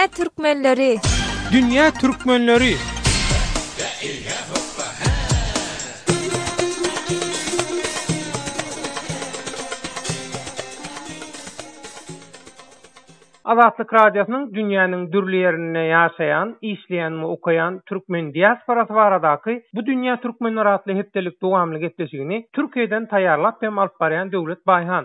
Dünýä türkmenleri! Dünýä türkmenleri! Azatlyk Radiosynyň dünýäniň dürli ýerinde ýaşaýan, işleýän we okaýan türkmen diasporasy baradaky Bu dünýä türkmenleri atly hepdelik dowamly gepleşigini Türkiýeden taýýarlap hem alyp barýan Döwlet Baýhan.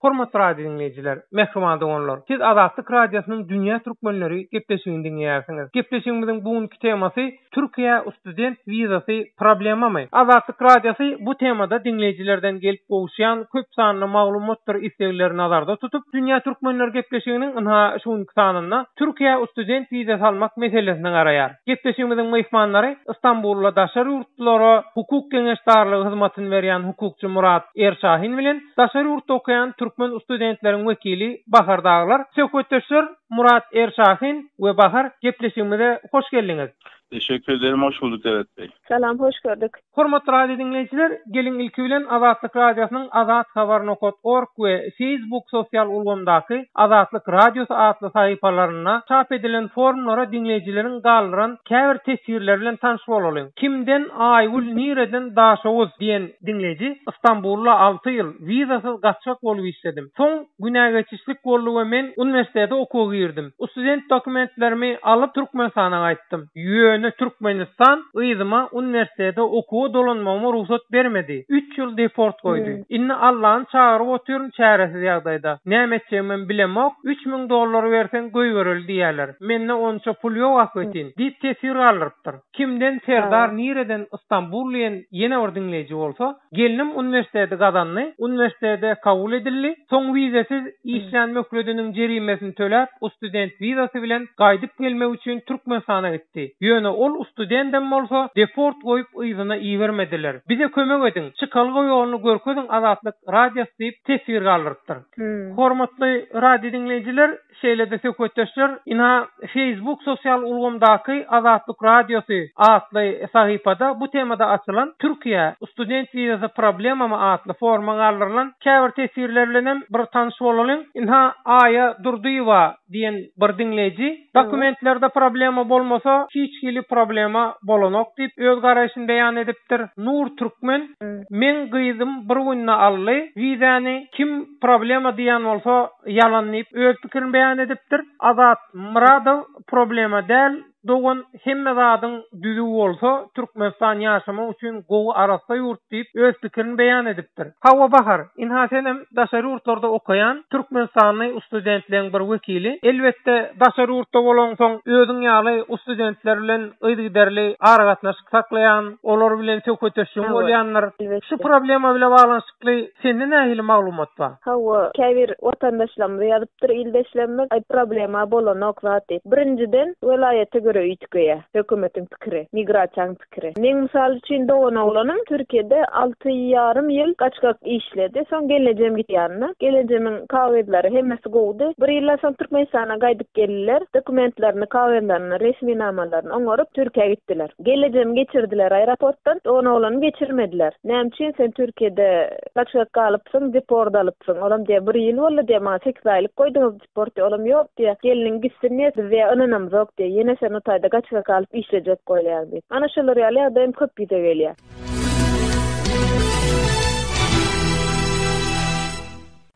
Hormatly radio diňleýjiler, mähriban doganlar! Siz Azatlyk Radiosynyň Dünýä türkmenleri gepleşigini diňleýärsiňiz. Gepleşigimiziň bu günki temasy Türkiýä student wizasy problemamy? Azatlyk Radiosy bu temada diňleýjilerden gelip gowuşýan köp sanly maglumatdyr islegleri nazarda tutup, Dünýä türkmenleri gepleşiginiň ynha şu günki sanynda Türkiýä student wizasy almak meselesine garaýar. Gepleşigimiziň myhmanlary Stambulda daşary ýurtlulara hukuk geňeşdarlygy hyzmatyny berýän hukukçy Murat Erşahin bilen daşary ýurtda okaýan türkmen studentleriň wekili Bahar Daglar. Söhbetdeşler Murat Erşahin we Bahar gepleşigimize hoş geldiňiz. Teşekkür ederim hoş bulduk Döwlet Bey. Salam hoş gördük. Hormatly radio diňleýjiler, geliň ilki bilen Azatlyk Radiosynyň Azathabar nokat org we Facebook sosial ulgamdaky Azatlyk Radiosy atly sahypalarynda çap edilen forumlara diňleýjileriň galdyran käbir teswirleri bilen tanyş bolalyň. Kimden Aýgül nireden Daşoguz diýen diňleýji Stambulda alty ýyl wizasyz gaçgak bolup işledim. Soň günägeçişlik boldy we men uniwersitete okuwa girdim. Student dokumentlerimi alyp Türkmenistana gaýtdym. Ýöne Türkmenistan yzyma uniwersitete okuwa dolanmagyma rugsat bermedi. Üç ýyl deport goýdy. Indi Allany çagyryp otyryn çäresiz ýagdaýda. Näme etjegimem bilemok. 3000 dollar berseň goýbereli diýýäler. Mende onça pul ýok ahbetin, diýip teswir galdyrypdyr. Kimden Serdar nireden Istanbul diýen ýene bir diňleýji bolsa, gelnim uniwersiteti gazandy, uniwersitete kabul edildi, soň wizesiz işlän möhlediniň jerimesini töläp ustudent wizasy bilen gaýdyp gelmek üçin Türkmenistana gitdi. Ýöne ol ustudendem bolsa deport goýup yzyna ibermediler. Bize kömek ediň, çykalga ýoluny görkeziň Azatlyk Radiosy diýip teswir galdyrypdyr. Hormatly radio diňleýjiler, Şeýle-de söhbetdeşler ynha Facebook sosial ulgamdaky Azatlyk Radiosy atly sahypada bu temada açylan Türkiýä student wizasy problemamy atly foruma galdyrylan käbir teswirler bilenem bir tanyş bolalyň. Ynha Aýa Durdyýewa diýen bir diňleýji Dokumentlerde problema bolmasa hiç hili problema bolanok diýip öz garaýşyny beýan edipdir. Nur Türkmen Meň gyzym bir günde aldy wizäni kim problema diýen bolsa ýalan diýip öz pikirini beýan edipdir. Azat Myradow problema däl dogan hemme zadyň düzüw bolsa Türkmenistan ýaşamak üçin gowy arassa ýurt diýip öz pikirini beýan edipdir. Hawa Bahar, ynha senem daşary ýurtlarda okaýan Türkmenistanly ustudentleň bir wekili. Elbetde daşary ýurtda bolaňsoň özüň ýaly ustudentler bilen yzygiderli aragatnaşyk saklaýan, olar bilen söhbetdeşligiň bolýandyr. Şu problema bile baglanyşykly sende nähili maglumat bar? Hawa, käbir watandaşlarymyz ýazypdyr, ildeşlerimiz, aý problema bolanok zat diýip. Birinjiden, welaýata görä üýtgeýär hökümetiň pikiri, migrasiýanyň pikiri. Meň mysal üçin doganoglanym Türkiýede alty ýarym ýyl gaçgak işledi, soň gelnejem gitdi ýanyna. Gelnejemiň kagyzlary hemmesi gowudy. Bir ýyldan soň Türkmenistana gaýdyp geldiler. Dokumentlerini, kagyzlaryny, resminamalaryny oňaryp Türkiýä gitdiler. Gelejemi geçirdiler aeroportdan, dogan-oglanymy geçirmediler. Näme üçin sen Türkiýede gaçgak galypsyň, deport alypsyň? Olam diýýär, bir ýyl boldy diýýär, maňa sekiz aýlyk goýduňyz deport diýýär. Olam ýok diýýär, gelniň gitsin diýýär, biz diýýär ynanamzok diýýär, ýene sen o taýda gaçgak galyp işlejek bolýaň diýip. Ana şolar ýaly ýagdaý hem köp ýüze gelýär.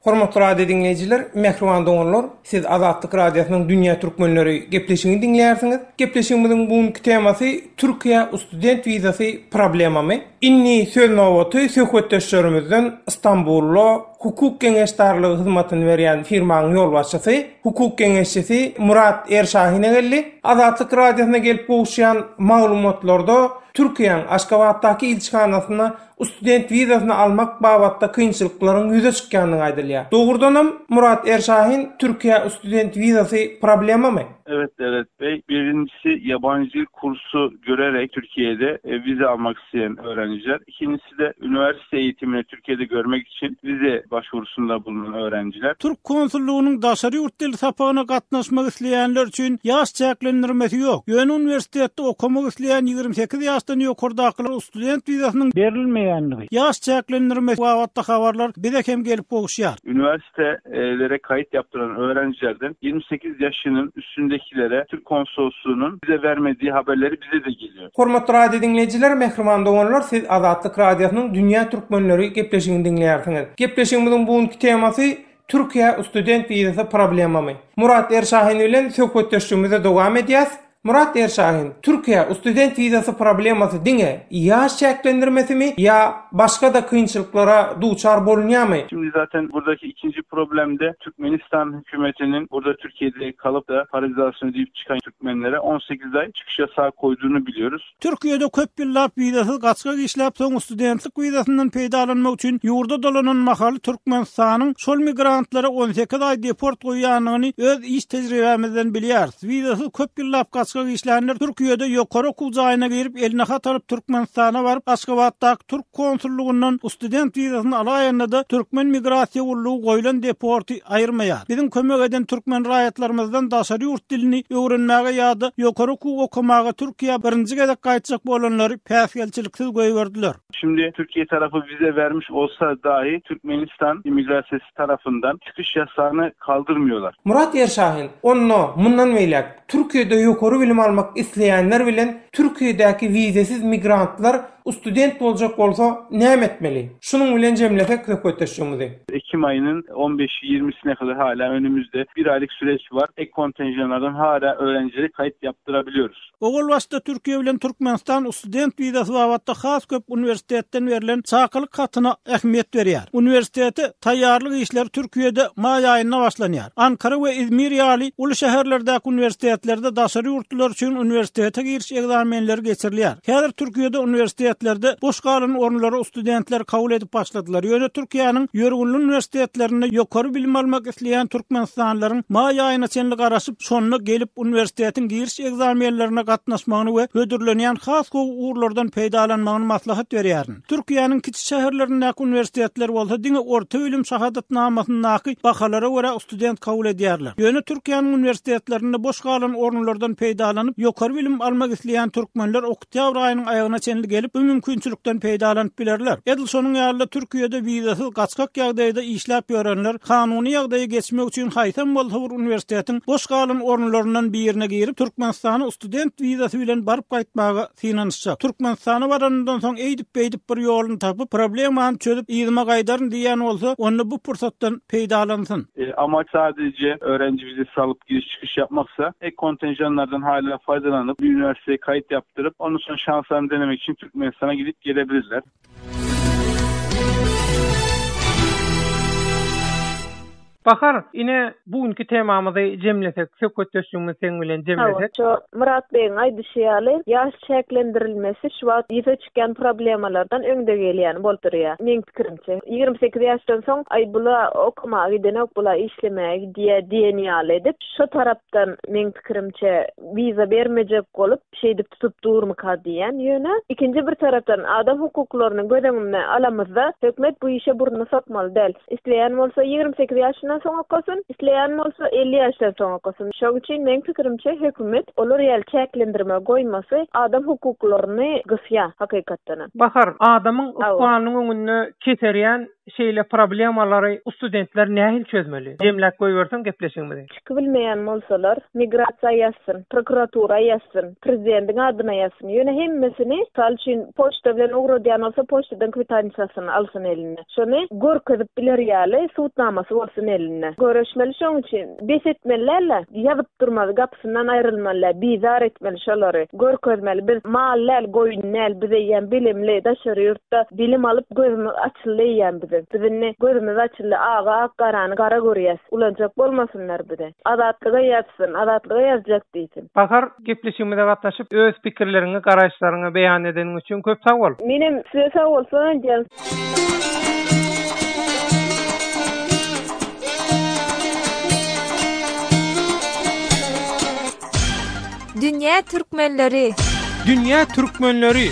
Hormatly radio diňleýjiler, mähriban doganlar, siz Azatlyk Radiosynyň Dünýä Türkmenleri gepleşigini diňleýärsiňiz. Gepleşigimiziň bu günki temasy Türkiýä student wizasy problemamy? Indi söz nobaty söhbetdeşlerimizden Stambulda hukuk geňeşdarlygy hyzmatyny berýän firmanyň ýolbaşçysy, hukuk geňeşçisi Murat Erşahine geldi. Azatlyk Radiosyna gelip gowuşýan maglumatlarda Türkiýäň Aşgabatdaky ilçihanasynda Student wizasyny almak babatda kynçylyklaryň ýüze çykýandygy aýdylýar. Dogrudanam, Murat Erşahin, Türkiýä student wizasy problemamy? Evet Devlet Bey, birincisi yabancı dil kursu görerek Türkiye'de vize almak isteyen öğrenciler. İkincisi de üniversite eğitimini Türkiye'de görmek için vize başvurusunda bulunan öğrenciler. Türk konsullygynyň daşary ýurt dili sapagyna gatnaşmak isleýänler üçin ýaş çäklendirmesi ýok. Ýöne uniwersitetde okamak isleýän 28 ýaşly. ýaşdan ýokardakylara student wizasynyň berilmeýändigi, ýaş çäklendirmesi babatda habarlar bize hem gelip gowuşýar. Üniversitelere kaýyt ýapdyran öğrencilerden 28 ýaşynyň üstündekilere Türk konsoloslugynyň vize vermediği haberleri bize de geliyor. Hormatly radio diňleýjiler, mähriban doganlar, siz Azatlyk Radiosynyň Dünýä Türkmenleri gepleşigini diňleýärsiňiz. Gepleşigimiziň bu günki temasy Türkiýä student wizasy problemamy? Murat Erşahin bilen söhbetdeşligimizi dowam edýäs. Murat Erşahin, Türkiýä student wizasy problemasy diňe ýaş çäklendirmesimi ýa başga-da kynçylyklara duçar bolunýarmy? Şimdi zaten buradaki ikinji problem de Türkmenistan hükümetinin burada Türkiye'de kalıp da para cezasını ödeyip çıkan Türkmenlere 18 ay çıkış yasağı koyduğunu biliyoruz. Türkiýede köp ýyllap wizasyz gaçgak işläp, soň studentlik wizasyndan peýdalanmak üçin ýurda dolanan mahaly Türkmenistanyň şol migrantlara 18 aý deport goýýandygyny öz iş tejribämizden bilýäris. Wizasyz köp ýyllap gaçgak işlänler Türkiýede ýokary okuw jaýyna girip, eline hat alyp Türkmenistana baryp, Aşgabatdaky türk konsullygyndan student wizasyny alaýanda-da türkmen migrasiýa gullugy goýlan deporty aýyrmaýar. Biziň kömek eden türkmen raýatlarymyzdan daşary ýurt dilini öwrenmäge ýa-da ýokary okuw okamaga Türkiýä birinji gezek gaýtjak bolanlary päsgelçiliksiz goýberdiler. Şimdi Türkiye tarafı vize vermiş olsa dahi Türkmenistan immigrasiýasy tarafyndan çykyş yasagyny kaldyrmıyorlar. Murat Erşahin, Onda, mundan beýläk, Türkiýede ýokary bilim almak isleýänler bilen Türkiýedäki wizesiz migrantlar Student boljak bolsa näme etmeli? Şunuň bilen jemlesek söhbetdeşligimizi. Ekim aýynyň on beşi, ýigrimisine kadar hala önümizde bir aýlyk süreç bar. Ek kontenjanlardan hala öğrencilere kaýyt ýapdyrabiliyoruz. Owal başda Türkiýe bilen Türkmenistan student wizasy babatda has köp uniwersitetden berlen çakylyk hatyna ähmiýet berýär. Uniwersitete taýýarlyk işleri Türkiýede maý aýynda başlanýar. Ankara we Izmir ýaly uly şäherlerdäki uniwersitetlerde daşary ýurtlular üçin uniwersitete giriş ekzamenleri geçirilýär. Häzir Türkiýede uniwersitetlerde boş galan orunlara studentleri kabul edip başladylar. Ýöne Türkiýäniň ýörgünli uniwersitetlerinde ýokary bilim almak isleýän türkmenistanlylaryň maý aýyna çenli garaşyp, şonda gelip uniwersitetiň giriş ekzamenlerine gatnaşmagyny we hödürlenýän has gowy ugurlardan peýdalanmagyny maslahat berýärin. Türkiýäniň kiçi şäherlerindäki uniwersitetler bolsa diňe orta bilim şahadatnamasyndaky bahalara görä student kabul edýärler. Ýöne Türkiýäniň uniwersitetlerinde boş galan orunlardan peýdalanyp, ýokary bilim almak isleýän türkmenler oktýabr aýynyň aýagyna çenli gelip, bu mümkinçilikden peýdalanyp bilerler. Edil şonuň ýaly-da Türkiýede wizasyz gaçgak ýagdaýda işläp ýörenler kanuny ýagdaýa geçmek üçin haýsam bolsa bir uniwersitetiň boş galan orunlaryndan birine girip, Türkmenistana student wizasy bilen baryp gaýtmaga synanyşjak. Türkmenistana baranyndan soň eýdip-beýdip bir ýoluny tapyp, problemany çözüp yzyma gaýdaryn diýýän bolsa, onda bu pursatdan peýdalansyn. Amaç sadece öğrenci vizesi alyp giriş çykyş yapmaksa, ek kontenjanlardan hala faydalanyp bir üniversiteye kayıt yaptırıp ondan sonra şanslarını denemek için Türkmenistana gidip gelebilirler. Bahar, ine, bu günki temamyzy jemlesek, söhbetdeşligimizi seň bilen jemlesek. Hawa, şo Myrat begiň aýdyşy ýaly, ýaş çäklendirilmesi şu wagt ýüze çykýan problemalardan öňde gelýäni bolup durýar, meň pikirimçe. 28 ýaşdan soň, aý, bula okamaga gidenok, bula işlemäge gidýär diýen ýaly edip, şo tarapdan, meň pikirimçe, wiza bermejek bolup, şeýdip tutup durmyka diýýän. Ýöne, ikinji bir tarapdan, adam hukuklaryny göz öňüne alamyzda, hökümet bu işe burnuny sokmaly däl. Isleýän bolsa 28 ýaşyndan soň okasyn, isleýän bolsa 50 ýaşdan soň okasyn. Şoň üçin meň pikirimçe hökümet olar ýaly çäklendirme goýmasy adam hukuklaryny gysýar hakykatdanam. Bahar, adamyň ykbalynyň öňünde keserýän şeýle problemalary studentler nähili çözmeli? Jemläp goýberseň gepleşigimizi. Çykybilmeýän bolsalar, migrasiýa ýazsyn, prokuratura ýazsyn, prezidentiň adyna ýazsyn. Ýöne hemmesini, mysal üçin, poçta bilen ugradýan bolsa, poçtadan kwitansiýasyny alsyn eline. Şony görkezip biler ýaly sud namasy bolsun elinde. Göreşmeli şoň üçin. Bes etmeli däl-de, ýazyp durmaly, gapysyndan aýrylmaly däl, bizar etmeli şolary. Görkezmeli, biz mal däl, goýun däl, biz eýýäm bilimli, daşary ýurtda bilim alyp gözümiz açyldy eýýäm biziň. Biz indi gözümiz açyldy, agy ak, garany gara görýäs. Ulanjak bolmasynlar bizi. Azatlyga ýazsyn, Azatlyga ýazjak diýsin. Bahar, gepleşigimize gatnaşyp, öz pikirleriňi, garaýyşlaryňy beýan edeniň üçin köp sag bol! Menem size sag bolsun aýdýan. Dünýä türkmenleri! Dünýä türkmenleri!